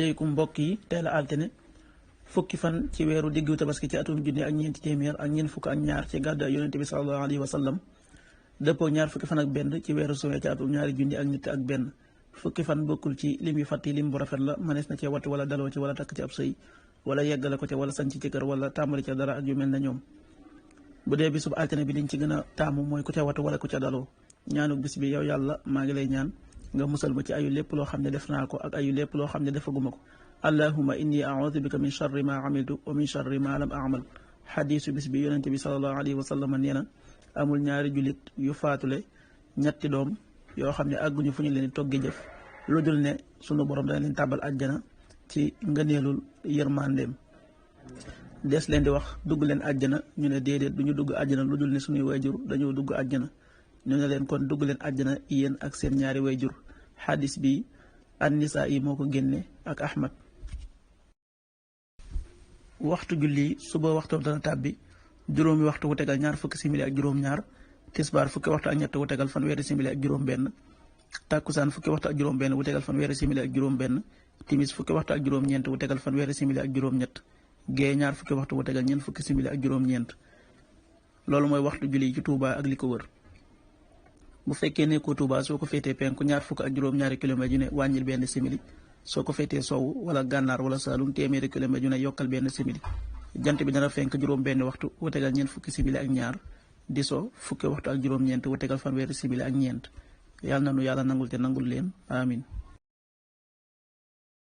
aleykum mbokk yi tey la altine fukki fan ci weeru diggu tabaski ci atum junni ak ñeenti téeméer ak ñeent fukk ak ñaar ci gàddaay yonente bi sallallahu alayhi wa sallam dëppoo ñaar fukki fan ak benn ci weeru suwe ci atum ñaari junni ak nit ak benn. fukki fan bokkul ci lim yu fàtti lim bu rafet la mënees na cee wattu wala daloo ci wala takk ci ab sëy wala yeggale ko ca wala sanc ci kër wala tàmbali ca dara ak yu mel na ñoom. bu dee bisub altine bi liñ ci gën a taamu mooy ku ca wattu wala ku ca daloo. ñaanu bis bi yow yàlla maa ngi lay ñaan nga musal ma ci ayu lépp loo xam ne def naa ko ak ayu lépp loo xam ne defaguma ko. allahumma inni a'udhu bika min sharri ma amiltu wa min sharri ma lam a'mal. xadiisu bis bi yonente bi sallallahu alayhi wa sallam nee na amul ñaari jullit yu faatule ñetti doom yoo xam ne àgguñu fu ñu leen di toggi jëf lu dul ne sunu borom dana leen tàbbal àjjana ci ngëneelul yërmandeem. des leen di wax dugg leen àjjana ñu ne déedéet du ñu dugg àjjana lu dul ne suñuy wayjur dañoo dugg àjjana ñu ne leen kon dugg leen àjjana yéen ak seen ñaari wayjur. xadis bi an-Nisaa yi moo ko génne ak Ahmad. waxtu julli suba waxtoom dana tàbbi juróomi waxtu wu tegal ñaar fukki simili ak juróom-ñaar. tisbaar fukki waxtu ak ñett wu tegal fanweeri simili ak juróom-benn. takkusaan fukki waxtu ak juróom-benn wu tegal fanweeri simili ak juróom-benn. timis fukki waxtu ak juróom-ñeent wu tegal fanweeri simili ak juróom-ñett. gée ñaar fukki waxtu wu tegal ñeent fukki simili ak juróom-ñeent. loolu mooy waxtu julli ci Touba ak li ko wër. bu fekkee nekkoo Touba soo ko féetee penku ñaar fukk ak juróom-ñaari kilomètres yu ne wàññil benn simili soo ko féetee sowu wala gànnaar wala saalum téeméeri kilomètres yu ne yokkal benn simili. jant bi dana fenk juróom-benn waxtu wu tegal ñeent fukki simili ak ñaar. di so fukki waxtu ak juróom-ñeent wu tegal fanweeri simili ak ñeent. yàlla na nu yàlla nangul te nangul leen amin